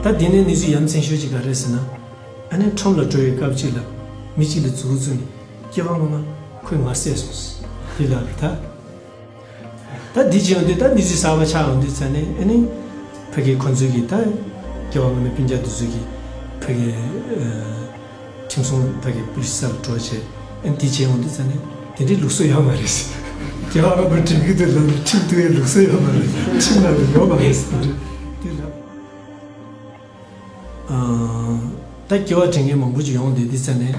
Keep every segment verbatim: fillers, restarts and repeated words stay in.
ད་དེ་ནས་གནས་ཚུལ་ཡ་མཚན་ཤོས་ཅིག་ག་རེ་རེད་ཟེར་ན། ཨ་ནི་ཁྲོམ་ལ་འགྲོ་བའི་སྐབས་ཅིག་ལ་མི་གཅིག་ལ་མཛུབ་གུ་བཙུགས་ནས་སྐྱེ་བ་སྔོན་མ་ཁོས་ང་བསད་སོང་ཟེར། དེ་ལབ་རེད་ད། ད་འདི་བྱས་ཡོང་དུས་ད་གནས་ཚུལ་གསར་པ་ཆགས་ཡོང་དུས་ཙང་ནས་ཨ་ནི་ཕ་གི་ཁོ་ཚོས་ཀྱི་ད་སྐྱེ་བ་སྔོན་མའི་སྤུན་ཀྱག་དེ་ཚོས་ཀྱི་ཕ་གི་ཨ་ཁྲིམས་སྲུང་ཕ་གི་པུ་ལི་སི་ལ་འགྲོ་བྱས། ཨ་ནི་འདི་བྱས་ཡོང་དུས་ཙང་ནས་དེ་འདྲའི་ལུགས་སྲོལ་ཡོད་མ་རེད། སྐྱེ་བ་སྔོན་མ་དྲན་གྱི་འདུག་ལབ་ནས་ཁྲིམས་གཏུག་ཡའི་ལུགས་སྲོལ་ཡོད་མ་རེད། ཁྲིམས་ནང་ལ་ཡོད་མ་རེད་ཟེར་དེ་ལབ། ཨ་ད་སྐྱེ་བ་དྲན་མཁན་མང་པོ་ཅིག་ཡོང་བསྡད་དུས་ཙང་ནས།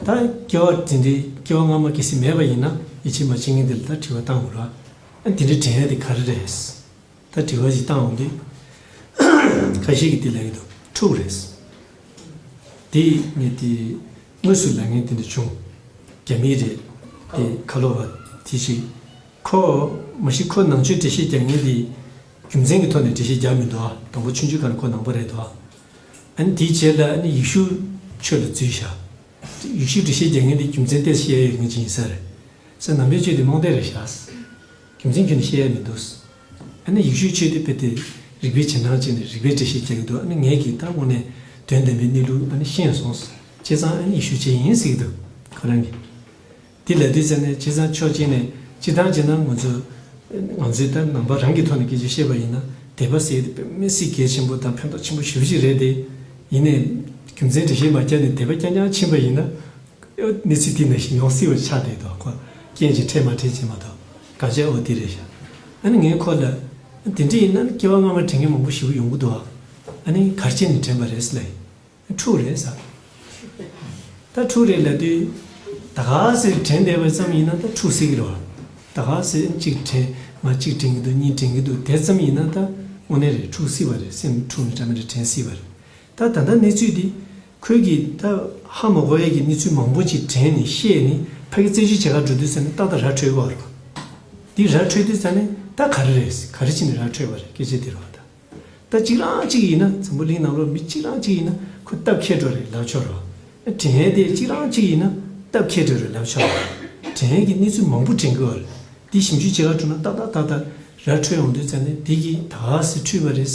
ད་སྐྱེ་བ་དེ་འདྲའི་སྐྱེ་བ་སྔ་མ་གལ་སྲིད་མེད་པ་ཡིན་ན་ཡིད་ཆེས་མ་བྱེད་མཁན་དེ་ལ་ད་དྲི་བ་བཏང་དགོས་ར། ཨ་དེ་འདྲའི་དྲན་ཡ་དེ་ག་རེ་རེད། ད་དྲི་བ་ཞིག་བཏང་འོང་དུས། ཁ་ཤས་ཀྱིས་དེ་ལབ་ཀྱི་འདུག་ཕྲུག་རེད། དེ་ངས་དེ་དངོས་སུ་ལབ་མཁན་དེ་འདྲ་བྱུང་། རྒྱ་མི་རེད། དེ་ཁ་ལོ་བ་དེ་ཞིག་ཁོ་མ་གཞི་ཁོ་ནང་ཆོས་འགྲེལ་བཤད་རྒྱག་མཁན་དེ་རྒྱུ་མཚན་གྱི་ཐོག་ནས་འགྲེལ་བཤད་རྒྱག་མི་འདུག་ཨ། དང་པོ་ཆུང་ཆུང་སྒང་ནས་ཁོ་ནང་པ་རེད་འདུག་ཨ། ཨ་ནི་དེའི་རྗེས་ལ་ཨ་ནི་ཡེ་ཤུ་ཆོས་ལ་འཛུལ་བཞག་ཡེ་ཤུ་འགྲེལ་བཤད་རྒྱག་མཁན་དེ་རྒྱུ་མཚན་ཏོག་ཙམ་བཤད་ཡ་ཡོད་མཁན་ཅིག་ཡིན་ས་རེད། ས་ནང་པའི་ཆོས་དེ་རྨོངས་དད་རེད་ཤག་རྒྱུ་མཚན་ཁྱོན་ནས་བཤད་ཡ་མི་འདུག་ཨ་ནི་ཡེ་ཤུའི་ཆོས་དེ་དཔེ་དེ་རིགས་པའི་བྱེ་བྲག་ཅིག་ནས་རིགས་པའི་འགྲེལ་བཤད་རྒྱག་གི་འདུག་ཨ་ནི་ངས་ཀྱིས་ད་དངོས་གནས་དོན་དམ་པའི་གནས་ལུགས་ཨ་ནི་ཤེས་སོང་། བྱས་ཙང་ཨ་ནི་ཡེ་ཤུ་ཆོས་ཡིན་ཟེར་གྱི་འདུག་ཁོ་རང་གིས། དེ་ལབ་དུས་ཙང་ནས་བྱས་ཙང་ཕྱོགས་གཅིག་ནས་སྤྱིར་བཏང་བྱས་ན་ང་ཚོ་ང་ཚོའི་ད་ནང་པ་རང་གི་ཐོག་ནས་སྐད་ཆ་བཤད་པ་ཡིན་ན། དད་པ་ཟེར་དེ་དཔེ་མི་སྲིད་གལ་ཆེན་པོ་དང་ཕན་ཐོགས་ཆེན་པོ་ཞེ་པོ་ཅིག་རེད་དེ། ཡིན་ནའི་རྒྱུ་མཚན་འགྲེལ་བཤད་མ་བརྒྱབ་ནས་དད་པ་རྐྱང་རྐྱང་ཕྱིན་པ་ཡིན་ན། གནས་ཚུལ་དེ་ནང་བཞིན་ཡོང་སྲིད་པ་ཆགས་བསྡད་འདུག་ཁོ་རྐྱེན་གྱིས་འཕྲད་མ་འཕྲད་ཅེས་མ་གཏོགས་གང་བྱས་འོ་དེ་རེད་ཤག་ཨ་ནི་ངས་ཁོ་ལ། དེ་འདྲ་ཡིན་ན་སྐྱེ་བ་སྔ་མ་དྲན་མཁན་མང་པོ་ཞེ་པོ་ཡོང་གི་འདུག་ཨ། ཨ་ནི་ག་རེ་བྱས་ནས་དྲན་པ་རེད་ཟེར་ལབ་ཡིན། ཕྲུག་རེད་ཟེར། ད་ཕྲུག་རེད་ལབ་དུས། ད་ག་ཟེར་དྲན་བསྡད་པ་ཙམ་ཡིན་ན་ད་ཕྲུག་ཟེར་གྱི་རེད་བ། ད་ག་ཟེར་གཅིག་དྲན་ང་གཅིག་དྲན་གྱི་འདུག་གཉིས་དྲན་གྱི་འདུག་དེ་ཙམ་ཡིན་ན་ད་དངོས་གནས་རེད། ཕྲུག་སྲིད་པ་རེད། སེམས་འཁྲུགས་ནས་འདྲ་མི་འདྲ་དྲན་སྲིད་པ་རེད། ད་ད་ལྟ་གནས་ཚུལ་འདི། ཁོས་ཀྱིས་ད་ཧ་མ་གོ་ཡས་ཀྱི་གནས་ཚུལ་མང་པོ་ཅིག་དྲན་ནས་ཤེས་ནས་ཕ་གི་རྩད་གཅོད་བྱེད་གར་འགྲོ་དུས་ཙམ་ནས་ཏག་ཏག་ར་འཕྲོད་ཀྱི་ཡོད་རེད་བ། འདི་ར་འཕྲོད་དུས་ཙམ་ནས་ད་ག་རེ་རེད། ག་རེ་བྱས་ནས་ར་འཕྲོད་པ་རེད། སྐད་ཆ་འདི་རེད་བ་ད། ད་གཅིག་རང་གཅིག་ཡིན་ན་འཛམ་བུ་གླིང་ནང་ལོགས་མི་གཅིག་རང་གཅིག་ཡིན་ན་ཁོ་སྟབས་ཁེལ་འགྲོ་རེད་ལབ་ཆོག་རེད་བ། དྲན་ཡས་དེ་གཅིག་རང་གཅིག་ཡིན་ན་སྟབས་ཁེལ་འགྲོ་རེད་ལབ་ཆོག་རེད་བ། དྲན་ཡས་ཀྱི་གནས་ཚུལ་མང་པོ་དྲན་དགོས་བ་རེད། འདི་ཞིབ་འཇུག་བྱེད་གར་འགྲོ་ན་ཏག་ཏག་ཏག་ཏག་ར་འཕྲོད་ཡོང་དུས་ཙམ་ནས་འདི་གིས་ད་ག་ཟེ་འཁྲུལ་པ་རེད་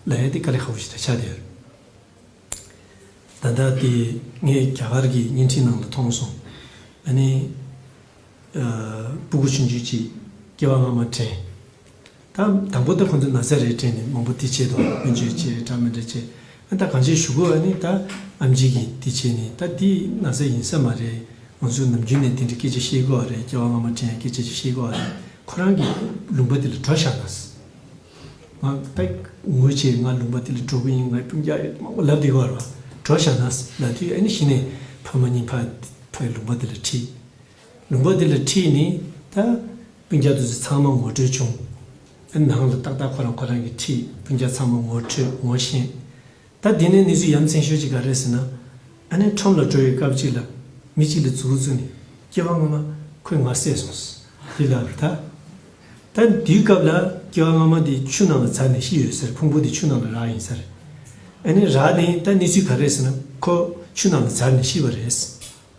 ལབ་ཡས་དེ་དཀའ་ལས་ཁག་པོ་ཞིག་ད་ཆགས་བསྡད་ཡོད་རེད། ད་ལྟ་དེ་ངས་རྒྱ་གར་གྱི་བརྙན་འཕྲིན་ནང་ལ་མཐོང་སོང་། ཨ་ནི། ཨ། སྤུ་གུ་ཆུང་ཆུང་ཅིག་སྐྱེ་བ་སྔ་མ་དྲན། ད་དང་པོ་ད་ཁོ་ཚོ་ན་ཚ་རེད་དྲན་ནས་མང་པོ་དེ་བྱས་འདུག་སྨན་བཅོས་བྱས་འདྲ་མི་འདྲ་བྱས། ཨ་ད་གང་བྱས་གཞུག་གུ་ཨ་ནི་ད་ཨེམ་ཆི་གིས་དེ་བྱས་ནས་ད་དེ་ན་ཚ་ཡིན་ས་མ་རེད། ང་ཚོས་ནམ་རྒྱུན་ནས་དེ་འདྲའི་སྐད་ཆ་བཤད་དགོས་པ་རེད། སྐྱེ་བ་སྔ་མ་དྲན་ཡ་སྐད་ཆ་ཅིག་བཤད་དགོས་པ་རེད། ཁོ་རང་གི་ལུང་པ་དེ་ལ་འགྲོ་བཞག་ན། ང་ད་ངུ་བྱས་ང་ལུང་པ་དེ་ལ་འགྲོ་གི་ཡིན། ང་སྤུན་ཀྱག་ཡོད་མང་པོ་ལབ་བསྡད་ཀྱི་ཡོད་རེད་བ། འགྲོ་བཞག་ན་ལབ་དུས་ཨ་ནི་གཞི་ནས་ཕ་མ་གཉིས་ཕ་ཕ་ལུང་པ་དེ་ལ་ཁྲིད། ལུང་པ་དེ་ལ་ཁྲིད་ནས་ད་སྤུན་ཀྱག་དེ་ཚོ་ཚང་མ་ངོ་སྤྲོད་བྱུང་། ཨ་ནང་ལ་ཏག་ཏག་ཁོ་རང་ཁོ་རང་གིས་ཁྲིད། སྤུན་ཀྱག་ཚང་མ་ངོ་སྤྲོད་ངོ་ཤེས། ད་དེ་ནས་གནས་ཚུལ་ཡ་མཚན་ཤོས་ཅིག་ག་རེ་རེད་ཟེར་ན། ཨ་ནི་ཁྲོམ་ལ་འགྲོ་བའི་སྐབས་ཅིག་ལ་མི་གཅིག་ལ་མཛུབ་གུ་བཙུགས་ནས་སྐྱེ་བ་སྔ་མ་ཁོས་ང་བསད་སོང་ཟེར་དེ་ལབ་རེད་ད། ད་དེའི་སྐབས་ལ་སྐྱེ་བ་སྔ་མ་དེ་ཆུ་ནང་ལ་འཛག་ནས་ཤི་ཡོད་ཟེར། ཕུང་པོ་དེ་ཆུ་ནང་ལ་རག་ཡིན་ཟེར། ཨ་ནི་རག་ནས་ད་གནས་ཚུལ་ག་རེ་རེད་ཟེར་ན་ཁོ་ཆུ་ནང་ལ་འཛག་ནས་ཤི་བ་རེད།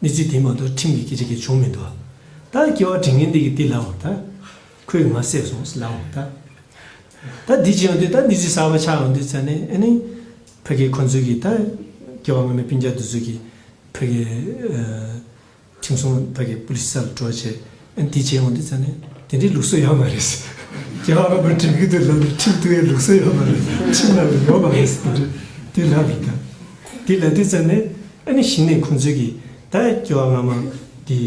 གནས་ཚུལ་དེ་མ་གཏོགས་ཁྲིམས་ཀྱི་སྐད་ཆ་གང་ཡང་བྱུང་མི་འདུག་ད་སྐྱེ་བ་དྲན་མཁན་འདི་གིས་འདི་ལབ་འོང་ད། ཁོས་ང་བསད་སོང་ཟེར་ལབ་འོང་ད། ད་འདི་བྱས་ཡོང་དུས་ད་གནས་ཚུལ་གསར་པ་ཆགས་ཡོང་དུས་ཙང་ནས་ཨ་ནི། ཕ་གི་ཁོ་ཚོས་ཀྱི་ད། སྐྱེ་བ་སྔ་མའི་སྤུན་ཀྱག་དེ་ཚོས་ཀྱི། ཕ་གི། ཨ། ཁྲིམས་སྲུང་ཕ་གི་པུ་ལི་སི་ལ་འགྲོ་བྱས། ཨ་ནི་འདི་བྱས་ཡོང་དུས་ཙང་ནས་དེ་འདྲའི་ལུགས་སྲོལ་ཡོད་མ་རེད། སྐྱེ་བ་སྔ་མ་དྲན་གྱི་འདུག་ལབ་ནས་ཁྲིམས་གཏུག་ཡའི་ལུགས་སྲོལ་ཡོད་མ་རེད། ཁྲིམས་ནང་ལ་ཡོད་མ་རེད། དེ་འདྲ་དེ་ལབ་རེད་ད། དེ་ལབ་དུས་ཙང་ནས་ཨ་ནི་གཞི་ནས་ཁོ་ཚོས་ཀྱི་ད་སྐྱེ་བ་སྔ་མ་དེ་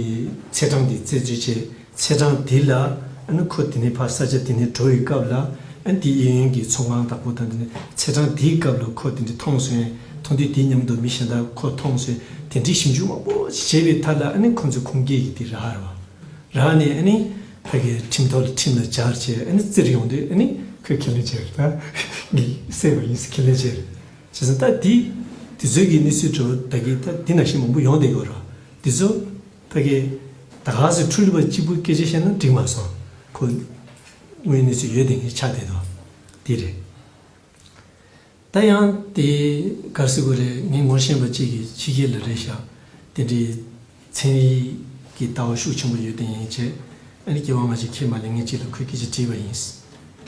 ཚེས་གྲངས་དེ་རྩད་གཅོད་བྱས། ཚེས་གྲངས་དེ་ལ་ཨ་ནི་ཁོ་དེ་ནས་ཕར་ས་ཆ་དེ་ནས་འགྲོ་བའི་སྐབས་ལ་ཨ་ནི་དེ་གཡས་གཡོན་གྱི་ཚོང་ཁང་བདག་པོ་དང་དེ་ནས་ཚེས་གྲངས་དེའི་སྐབས་ལ་ཁོ་དེ་འདྲ་མཐོང་སོང་། མཐོང་དུས་དེའི་མཉམ་དུ་མི་གཞན་དག་ཁོ་མཐོང་སོང་། དེ་འདྲའི་ཞིབ་འཇུག་མང་པོ་ཞིག་བྱས་པའི་མཐའ་ལ་ཨ་ནི་ཁོ་ཚོ་ཁུངས་སྐྱེལ་གྱི་དེ་རག་རེད་བ། རག་ནས་ཨ་ནི་ཕ་གི་ཁྲིམས་ཐོག་ལ་ཁྲིམས་ལ་སྦྱར་བྱས་ཨ་ནི་བཙིར་ཡོང་དུས་ཨ་ནི་ཁོས་ཁས་ལེན་བྱས་རེད་ད། ངས་བསད་པ་ཡིན་ཟེར་ཁས་ལེན་བྱས་རེད། བྱས་ཙང་ད་དེ་དེ་ཚོའི་གི་གནས་ཚུལ་འགྲོ་ད་གི་ད་དེ་ནང་བཞིན་མང་པོ་ཡོང་བསྡད་ཡོད་རེད་བ། དེ་ཚོ་ཕ་གི་ད་ག་ཟེ་འཁྲུལ་པ་གཅིག་པུ་སྐད་ཆ་བཤད་ན་འགྲིག་མ་སོང་། ཁོ་དངོས་གནས་ཚུལ་ཡོད་དེ་ངས་ཆགས་བསྡད་དོ། དེ་རེད། ད་ཡང་དེ་ག་རེ་ཟེར་དགོས་རེད། ངས་ངོ་ཤེས་པ་གཅིག་གིས་ཕྱི་རྒྱལ་ལ་རེད་ཤག་དེ་འདྲའི་ཚན་རིག་གི་ལྟ་བ་ཤུགས་ཆེན་པོ་ཡོད་དེ་ཡིན་བྱས། ཨ་ནི་སྐྱེ་བ་སྔ་ཕྱི་ཁས་མ་ལེན་མཁན་གཅིག་ལ་ཁོས་སྐད་ཆ་དྲིས་པ་ཡིན།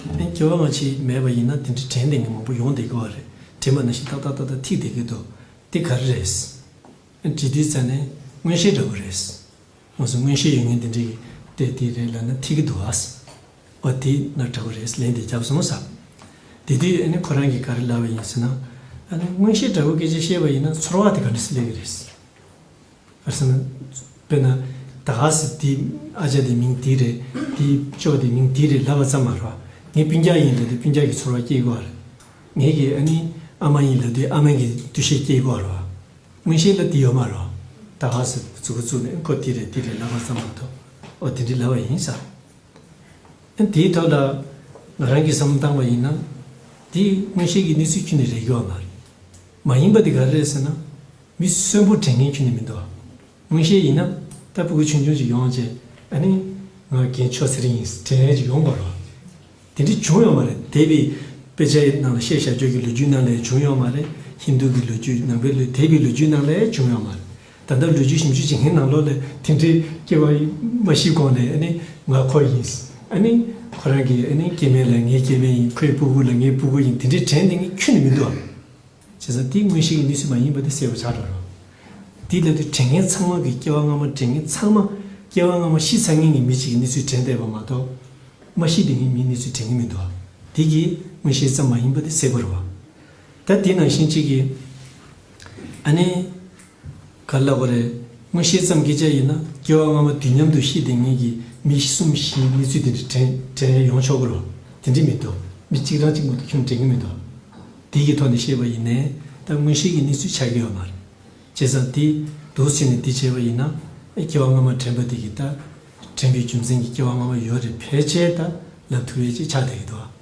ཨ་ནི་སྐྱེ་བ་སྔ་ཕྱི་མེད་པ་ཡིན་ན་དེ་འདྲའི་དྲན་བསྡད་མཁན་མང་པོ་ཡོང་བསྡད་ཀྱི་ཡོད་རེད། བྱེད་པ་ནང་བཞིན་ཏག་ཏག་ཏག་ཏག་ཐིག་བསྡད་ཀྱི་འདུག་དེ་ག་རེ་རེད། དྲི་དུས་ཙ་ནས་མངོན་ཤེས་འདྲ་བོ་རེད། ང་ཚོ་མངོན་ཤེས་ཡོད་མཁན་དེ་འདྲའི་གི་ལྟས་དེ་རེད་ལབ་ན་ཐིག་གི་འདུག་ཨ། འོ་དེ་ན་འདྲ་བོ་རེད་ལན་དེ་བརྒྱབ་སོང་ས། དེ་དུས་ཨ་ནི་ཁོ་རང་གིས་ག་རེ་ལབ་པ་ཡིན་ཟེར་ན། ཨ་ནི་མངོན་ཤེས་འདྲ་བོ་སྐད་ཆ་བཤད་པ་ཡིན་ན་ཚོར་བ་དེ་ག་འདྲ་སེ་སླེབས་ཀྱི་རེད། ག་རེ་ཟེར་ན། དཔེར་ན། ད་ག་སེ་དེ་ཨ་ཅག་དེ་མིང་དེ་རེད། དེ་ཅོ་དེ་མིང་དེ་རེད་ལབ་པ་ཙམ་མ་རེད་བ། ངའི་སྤུན་ཀྱག་ཡིན་ད་དེ་སྤུན་ཀྱག་གི་ཚོར་བ་སྐྱེ་དགོས་རེད། ངའི་གི་ཨ་ནི་ཨ་མ་ཡིན་ལབ་དུས་ཨ་མ་གི་འདུ་ཤེས་སྐྱེ་དགོས་རེད་བ། མངོན་ཤེས་ལ་དེ་ཡོད་མ་རེད་བ། ད་ག་སེ་མཛུ་གུ་བཙུགས་ནས་ཁོ་དེ་རེད་དེ་རེད་ལབ་པ་ཙམ་མ་གཏོགས། ཨོ་དེ་འདྲ་ལབ་པ་ཡིན་ས། ཨ་དེའི་ཐོག་ལ་ང་རང་གིས་བསམ་བློ་བཏང་བ་ཡིན་ན། དེ་མངོན་ཤེས་ཀྱི་གནས་ཚུལ་ཁྱོན་ནས་རེག་གི་ཡོད་མ་རེད། མ་ཡིན་པ་དེ་ག་རེ་རེད་ཟེར་ན། མི་གསོན་པོ་དྲན་མཁན་ཁྱོན་ནས་མི་འདུག་མངོན་ཤེས་ཡིན་ན་ད་ཕྲུ་གུ་ཆུང་ཆུང་ཅིག་ཡོང་བྱས་ཨ་ནི། ང་རྒན་ཆོག་ཟེར་ཡིན་དྲན་ཡས་ཅིག་ཡོང་དགོས་རེད། དེ་འདྲ་བྱུང་ཡོད་མ་རེད། འདས་པའི་དཔེ་ཆའི་ནང་ལ་བཤད་བཞག་རྒྱུ་གི་ལོ་རྒྱུས་ནང་ལ་ཡང་བྱུང་ཡོད་མ་རེད། ཧིན་རྡུ་གི་ལོ་རྒྱུས་ནང་པའི་ལོ་འདས་པའི་ལོ་རྒྱུས་ནང་ལ་ཡང་བྱུང་ཡོད་མ་རེད། ད་ལྟ་ལོ་རྒྱུས་ཞིབ་འཇུག་བྱེད་མཁན་ནང་ལོགས་ལ་དེ་འདྲའི་སྐྱེ་བ་མ་ཤི་གོང་ལ་ཨ་ནི་ང་ཁོ་ཡིན། ཨ་ནི་ཁོ་རང་གི་ཨ་ནི་སྐྱེ་དམན་ལ་ངའི་སྐྱེ་དམན་ཡིན། ཁོའི་སྤུ་གུ་ལ་ངའི་སྤུ་གུ་ཡིན། དེ་འདྲའི་དྲན་བསྡད་མཁན་ཁྱོན་ནས་མི་འདུག་བྱས་ཙང་དེ་མངོན་ཤེས་ཀྱི་གནས་ཚུལ་མ་ཡིན་པ་དེ་གསལ་པོ་ཆགས་འགྲོ་རོགས། དེ་ལབ་དུས་དྲན་མཁན་ཚང་མ་གི་སྐྱེ་བ་སྔ་མ་དྲན་མཁན་ཚང་མ་སྐྱེ་བ་སྔ་མ་ཤི་ཚར་མཁན་གྱི་མི་གཅིག་གི་གནས་ཚུལ་དྲན་བསྡད་པ་མ་གཏོགས། མ་ཤི་དེ་ངའི་མིའི་གནས་ཚུལ་དྲན་གྱི་མི་འདུག་དེ་གིས་མངོན་ཤེས་ཙམ་མ་ཡིན་པ་དེ་གསལ་པོ་རེད་བ། ད་དེ་ནང་བཞིན་གཅིག་གིས། ཨ་ནི། ག་རེ་ལབ་དགོས་རེད། མངོན་ཤེས་ཙམ་སྐད་ཆ་ཡིན་ན་སྐྱེ་བ་སྔ་མ་དུས་མཉམ་དུ་ཤི་བསྡད་མཁན་གྱི་མི་གསུམ་བཞིའི་གནས་ཚུལ་དེ་འདྲ་དྲན་དྲན་ཡོང་ཆོག་གི་རེད་བ། དེ་འདྲ་མི་འདུག་མི་གཅིག་རང་གཅིག་མ་གཏོགས་ཁྱོན་དྲན་གྱི་མི་འདུག་དེ་གི་ཐོག་ནས་བཤད་པ་ཡིན་ནའི་ད་མངོན་ཤེས་ཀྱི་གནས་ཚུལ་ཆགས་ཀྱི་ཡོད་མ་རེད། བྱས་ཙང་དེ་འདུག་ཟེར་ནས་འདི་བྱས་པ་ཡིན་ན། ཨེ་སྐྱེ་བ་སྔ་མ་དྲན་པ་དེ་གིས་ད། དྲན་པའི་རྒྱུ་མཚན་གྱིས་སྐྱེ་བ་སྔ་མ་ཡོད་རེད་ཕལ་ཆེར་ད་ལབ་ཐུབ་ཡས་ཅིག་ཆགས་བསྡད་ཀྱི་འདུག